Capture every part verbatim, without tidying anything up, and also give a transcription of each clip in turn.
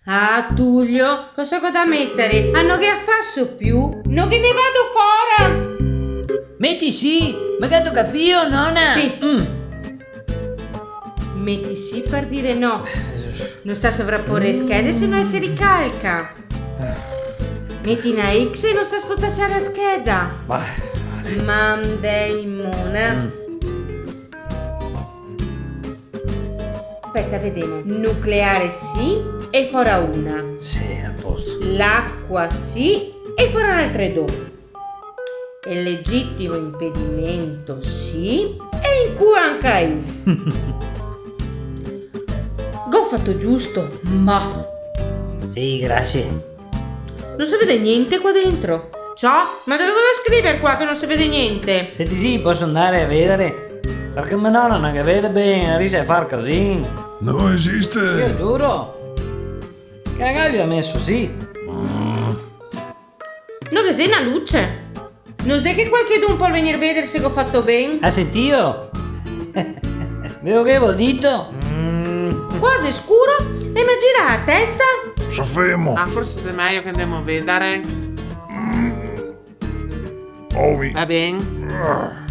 Ah, Tulio, cosa go da metare? Ah, no ghe a faso più? No ghe ne vado fora! Meti sì, ma gheto capìo, nona? Sì. Mm. Meti sì par dire no. No sta sovrapore e schede, se no e se ricalca. Meti na X e no sta spotaciare a scheda. Vale, vale. Mandei mona. Mm. Speta, vedemo. Nucleare sì e fora una. Sì, a posto. L'acqua sì e fora altre do. El legitimo impedimento sì e in culo anca lu. Go fato giusto? Ma... Sì, grasie. No se vede gnente qua dentro. Ciò? Ma dove go da scriver qua che no se vede gnente? Senti, sì, poso andare a vedare? Parché me nona no ghe vede ben, rischia de far casin. No esiste! Io giuro. Che la gabia meso, sì. Mm. No ghe xe na luce? No xe che qualchedun pol vegnir vedare se go fato ben? Ga sentìo? Ve lo gavevo dito? Mm. Qua xe scuro e me gira la testa. Sta femo. Ah, forse xe mejo che andemo a vedare. Mm. Ovi. Va ben. Ah.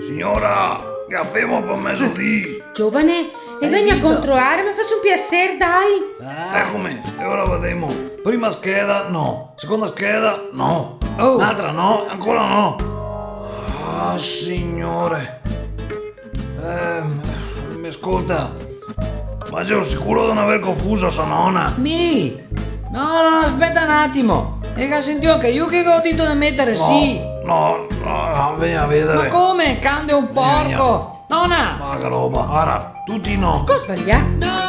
Siora, che femo par mesodì? Giovane, e vegna a controlare, me fasi un piaser, dai. Ah. Ecome, e ora vedemo. Prima scheda, no. Seconda scheda, no. Oh. N'altra, no. Ancora no. Ah, signore. Ehm, me scolta. Ma sio sicuro de no aver confuso so nona? Mi? No, no, speta un atimo. E ga sentìo anca lu che go dito de metare sì? No, no, no, vegna a vedare. Ma come? Can de un porco! Vegna. Nona! Ma che roba, vara, tuti no. Go sbalià? No!